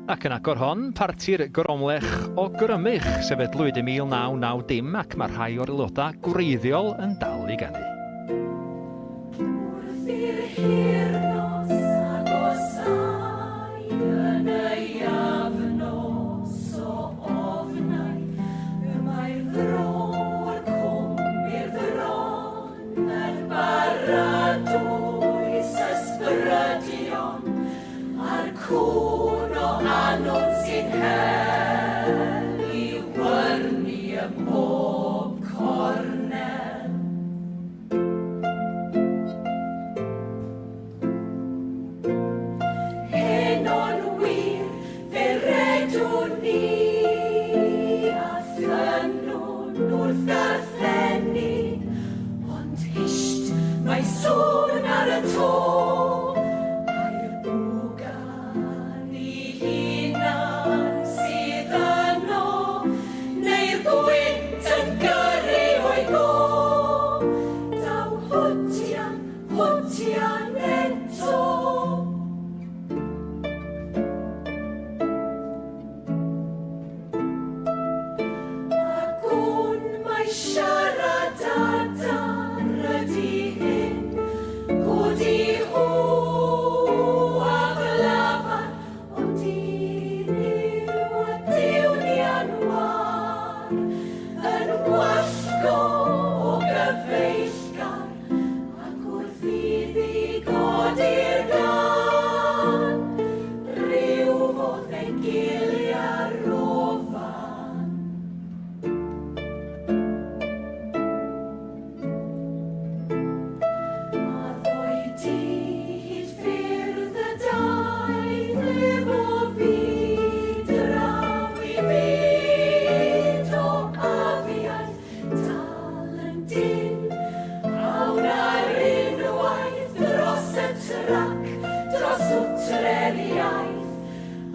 Ac yn agor hon, parti'r Gromlech o Grymych, sefydlwyd ym 1990 ac mae rhai o'r aelodau gwreiddiol yn dal i ganu. Wrth i'r hirnos agosáu yn y iafnos o ofnau, y mae'r fro o'r cwm i'r fron yn baradwys ysbrydion, a'r cŵn o Annwn sy'n hel i wyrnu ym mhob cornel. Heno'n wir, fe redwn ni a thynnwn wrth garthenni, ond hisht, mae sŵn ar y to, ai'r bwgan ei hunan sydd yno, neu'r gwynt yn gyrru o'i go. Daw hwtian, hwtian eto. A gwn mai siarad adar ydi hyn, gwdi hw a flafar, ond un yw a diwnian war, yn wallgo o gyfeillgar, ac wrth iddi godi'r gân, rhyw fodd fe'i gilia'r ofan. A ddoi di hyd ffyrdd y daith efo fi draw i fyd o afiaith dal yn dynn. Awn ar unwaith dros y trac, dros wtre'r iaith.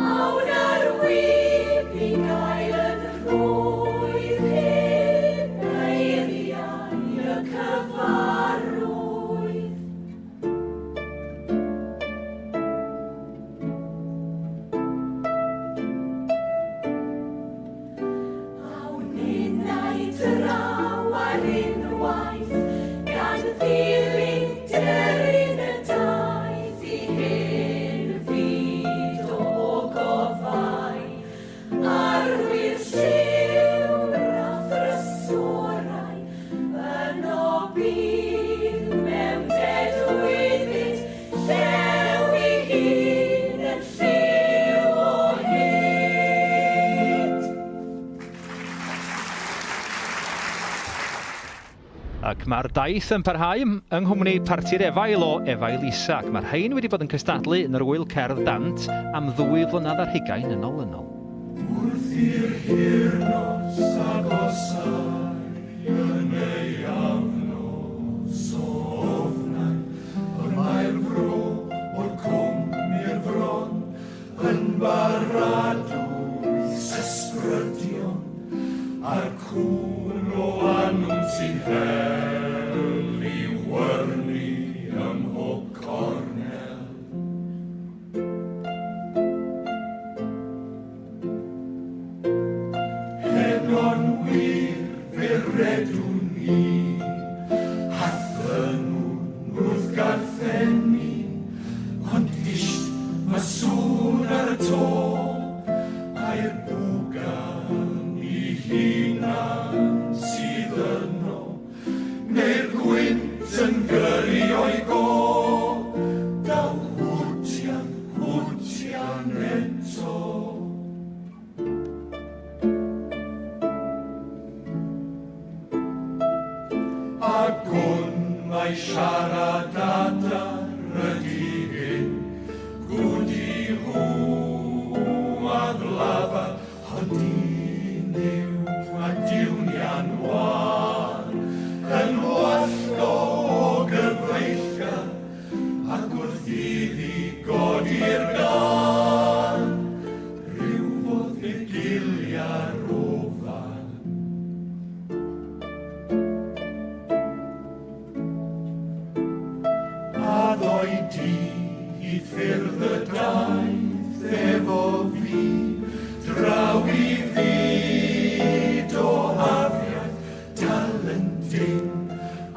Awn ar wib i gael yn rhwydd hyn eiriau y cyfarwydd. Awn ninnau draw ar unwaith, gan ddilyn deryn y daith i hen fyd o ogofau. Arwyr lliw'r a thrysorau yno bydd mewn dedwyddyd, llew ei hun yn lliw o hyd. Ac mae'r daith yn parhau yng nghwmni Parti'r Efail o Efail Isa, ac mae'r rhain wedi bod yn cystadlu yn yr Ŵyl Cerdd Dant am ddwy flynedd ar hugain yn olynol. Wrth i'r hirnos agosáu yn ei afnos o ofnau, y mae'r fro o'r cwm i'r fron yn baradwys ysbrydion, a'r cŵn o Annwn sy'n hel i wyrnu ym mhob cornel. Heno'n wir fe redwn ni, a thynnwn wrth garthenni, ond hisht, mae sŵn ar y to, ai'r bwgan ei hunan sydd yno, neu'r gwynt yn gyrru o'i go. Daw hwtian, hwtian eto. A gwn mai siarad adar ydi hyn, gwdi hw a ddlafar, ond un yw a diwnian war, yn wallgo o gyfeillgar, ac wrth iddi godi'r gân, rhyw fodd fe gilia'r ofan. A ddoi di i ffyrdd y daith efo fi. mi, draw i fyd o afiaith talentyn.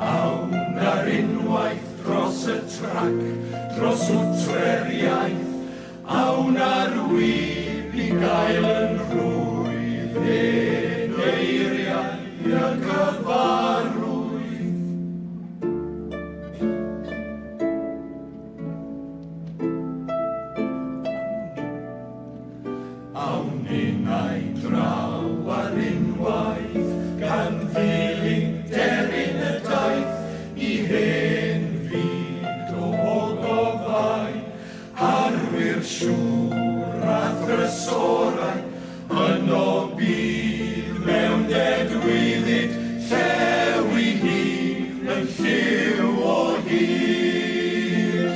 Awn ar unwaith dros y trac, dros wtre'r iaith, awn ar wib i gael yn rhwydd hen eiriau y cyfarwydd. Awn ninnau draw ar unwaith, gan ddilyn deryn y daith i hen fyd o ogofau, arwyr siŵr a thrysorau, yno bydd mewn dedwyddyd llew i hun yn lliw o hyd.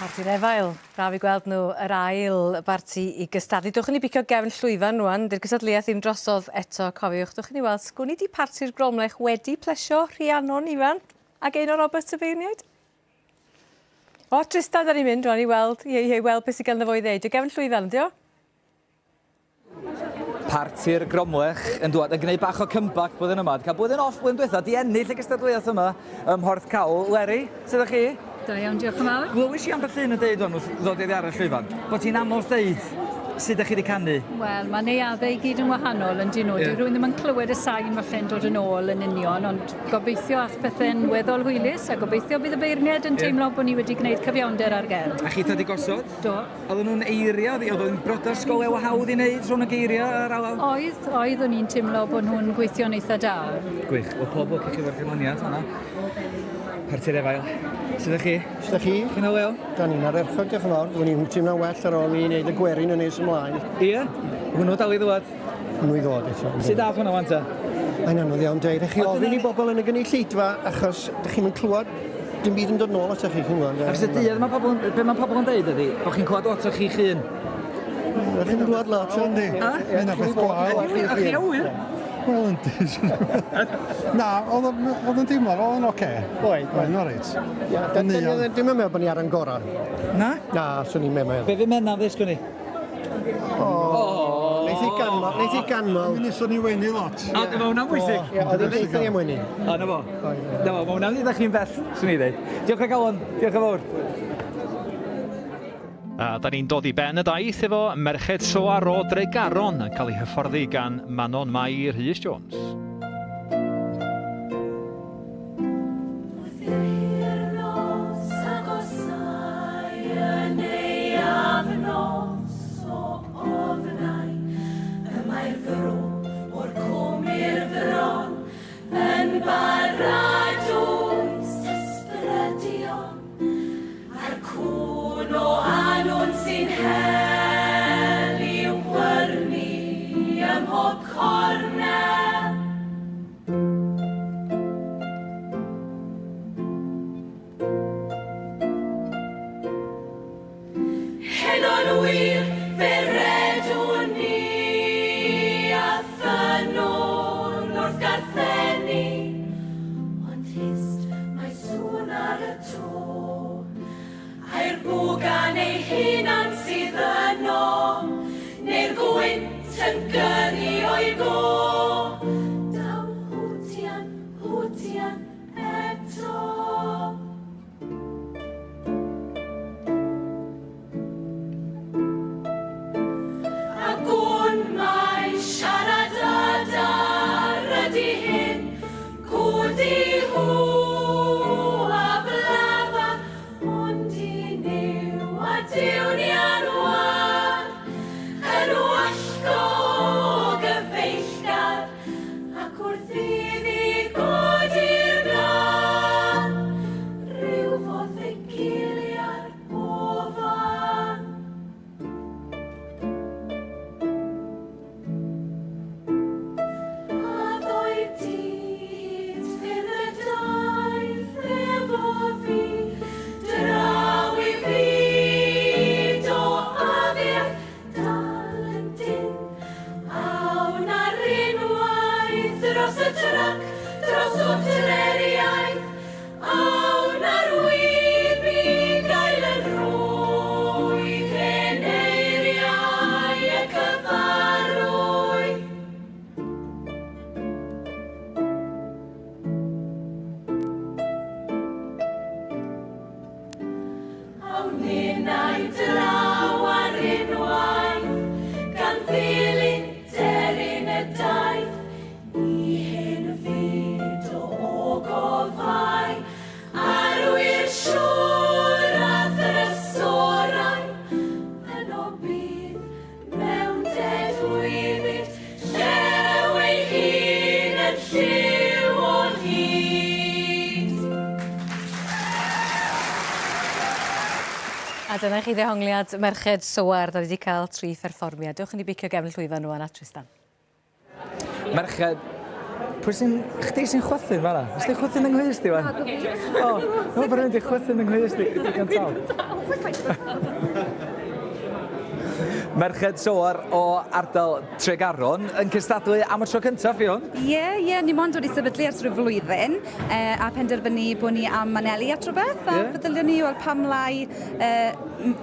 Parti'r Efail, braf i gweld nhw yr ail barti i gystadlu. Dewch i ni bicio gefn llwyfan rwan, 'di'r gystadleuaeth ddim drosodd eto, cofiwch. Dewch i ni weld, sgwn i 'di Parti'r Gromlech wedi plesio Rhiannon Ifan ac Gaynor Roberts y beirniaid? O, Tristan, da ni'n mynd rwan i weld, i, i weld beth sydd ganddo fo i ddeud. O gefn llwyfan, ydi o? Parti'r Gromlech yn dŵad yn gwneud bach o comeback blwyddyn yma. Di cael blwyddyn off blwyddyn diwetha, di ennill y gystadleuaeth yma ym Mhorthcawl. Leri, sut ydych chi? Da iawn, diolch yn fawr. Glywys i ambell un yn deud wan wrth ddod iddi ar y llwyfan, bod hi'n anodd deud sut ydych chi wedi canu. Wel, mae neuaddau i gyd yn wahanol yn dyn nhw. Yeah. Dyw rhywun ddim yn clywed y sain falle'n dod yn ôl yn union, ond gobeithio ath pethau'n weddol hwylus a gobeithio bydd y beirniaid yn teimlo yeah. bod ni wedi gwneud cyfiawnder ar gerdd. A chi wedi gosod? Do. Oedden nhw'n eiriau, oedd o'n briodas go lew o hawdd i wneud rhwng y geiriau a'r alaw? Oedd, oedd, o'n i'n teimlo bod nhw'n gweithio'n eitha da. Gwych. Wel, pob lwc i chi efo'r canlyniad fan'na. Parti'r Efail. Sut ydych chi? Sut ydych chi? Chi'n o lew? Da ni'n ardderchog, diolch yn fawr. Fyddwn ni'n teimlo'n well ar ôl ni wneud y gwerin yn nes ymlaen. Ie? Hwnnw dal i ddwad? Hwnnw i ddod eto. Sut dath hwnna wan ta? Mae'n anodd iawn dweud. Rhaid chi ofyn i bobl yn y gynulleidfa achos dych chi'm yn clywed dim byd yn dod nôl atoch chi, chi'n gwybod. Achos y duedd mae pobl, be mae pobl yn deud ydy, bod chi'n clywed lot o chi'ch hun. Rydych chi'n clywed lot, yndi. Mae'n beth gwael. A chi awyr? Wel, yndi. Na, oedd o'n teimlo, oedd o'n oce. Oedd. Oedd o'n reit. Dim yn meddwl bod ni ar ein gorau. Na? Na, swn i'n meddwl. Be fi menna ddysgwn ni? O! Neith hi ganmol, neith hi ganmol. Mi wnaethon ni wenu lot. O, mae hwnna'n bwysig. Ie, oedd hi'n deutha ni am wenu. O, na fo. Na fo, mae hwnna'n dweud chi'n bell, swn i ddeud. Diolch o galon, diolch yn fawr. A da ni'n dod i ben y daith efo Merched Soar o Dregaron yn cael ei hyfforddi gan Manon Mai Rhys Jones. Wrth i'r hir nos agosau yn ei afnos o ofnau, y mae'r fro o'r cwm i'r fron yn baradwys ysbrydion, a'r cŵn o Annwn sy'n hel i'w gwyrnu ym mhob cornel. Heno'n wir fe redwn ni a thynnwn wrth gartheni, ond hist mae sŵn ar y to, ai'r bwgan ei hunan sydd yno, neu'r gwynt yn gyrru o'i go. Daw hwtian, hwtian eto. A gwn mai siarad adar ydy hyn, gwdi hw a blafa, ond i Nuw a Duw ni ar war, yn wallgo gyfeillgar, ac wrth iddi godi'r gan, rhyw fodd ei gilia'r ofan. A ddoi di hyd ffyrdd y daith efo fi, draw i fyd o Awn ninnau draw ar unwaith, gan ddilyn deryn y daith, i hen fyd o ogofau, arwyr siŵr a thrysorau, yno bydd mewn dedwyddyd, llew ei hun yn lliw o hyd. A dyna chi ddehongliad Merched Soar, da ni wedi cael 3 pherfformiad. Dewch i ni bicio gefn llwyfan rwan at Tristan. Merched, pwy sy'n... Chdi sy'n chwythu'n fanna? Ys di chwythu'n yng nghlust di, wan? O, no, bod rhywun di chwythu'n yng nghlust di. Digon tal. Merched Soar o ardal Tregaron yn cystadlu am y tro cyntaf, Ffion. Ie, ni mond wedi sefydlu ers rhyw flwyddyn a penderfynu bod ni am anelu at rhywbeth a feddylion ni, wel, pam lai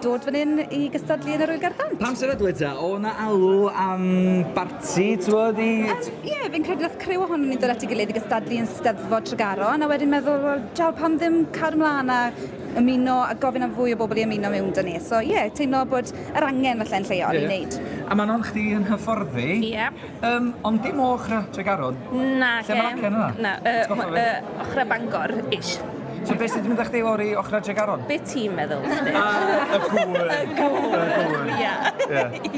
dod fan hyn i gystadlu yn yr Ŵyl Gerdd Dant. Pam sefydlu ta? O na alw am barti, ti'n i... Ie, fi'n credu nath criw ohonon ni'n dod at ei gilydd i gystadlu yn Steddfod Tregaron a wedyn meddwl, wel, jal, pam ddim cadw ymlaen a ymuno a gofyn am fwy o bobl i ymuno mewn 'da ni. So ie, teimlo bod yr angen falle'n lleol i wneud. A Manon, chdi yn hyfforddi. Ie. Ond dim o ochra Tregaron. Na, Lle mae'r acen yna? Na, ochra Bangor, ish. So beth sydd wedi mynd â chdi lawr i ochra Tregaron? Be ti'n meddwl? Y gŵr. Y gŵr. Ie.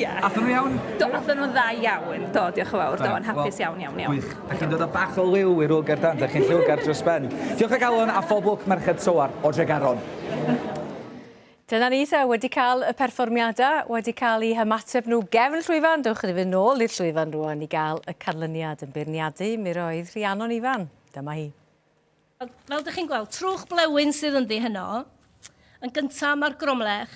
Ie. Athon nhw iawn? Do, athon nhw'n dda iawn. Do, diolch yn fawr. Do, yn hapus iawn, iawn, iawn. Gwych. Da chi'n dod â bach o liw i'r Ŵyl Gerdd Dant, da chi'n lliwgar dros ben. Diolch o galon a phob lwc Merched Soar o Dregaron. Dyna ni te, wedi cael y perfformiadau, wedi cael eu hymateb nhw gefn llwyfan. Dewch i ni fynd nôl i'r llwyfan rwan i gael y canlyniad yn beirniadu. Mi roedd Rhiannon Ifan. Dyma hi. Fel ydych chi'n gweld, trwch blewyn sydd ynddi heno. Yn gyntaf mae'r Gromlech.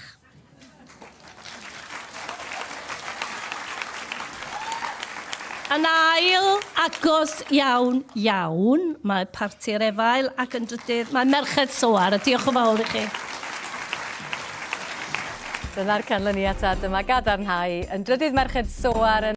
Yn ail, agos iawn, iawn, mae Parti'r Efail ac yn drydydd mae Merched Soar. A diolch yn fawr i chi. Dyna'r canlyniad a dyma gadarnhau yn drydydd Merched Soar yn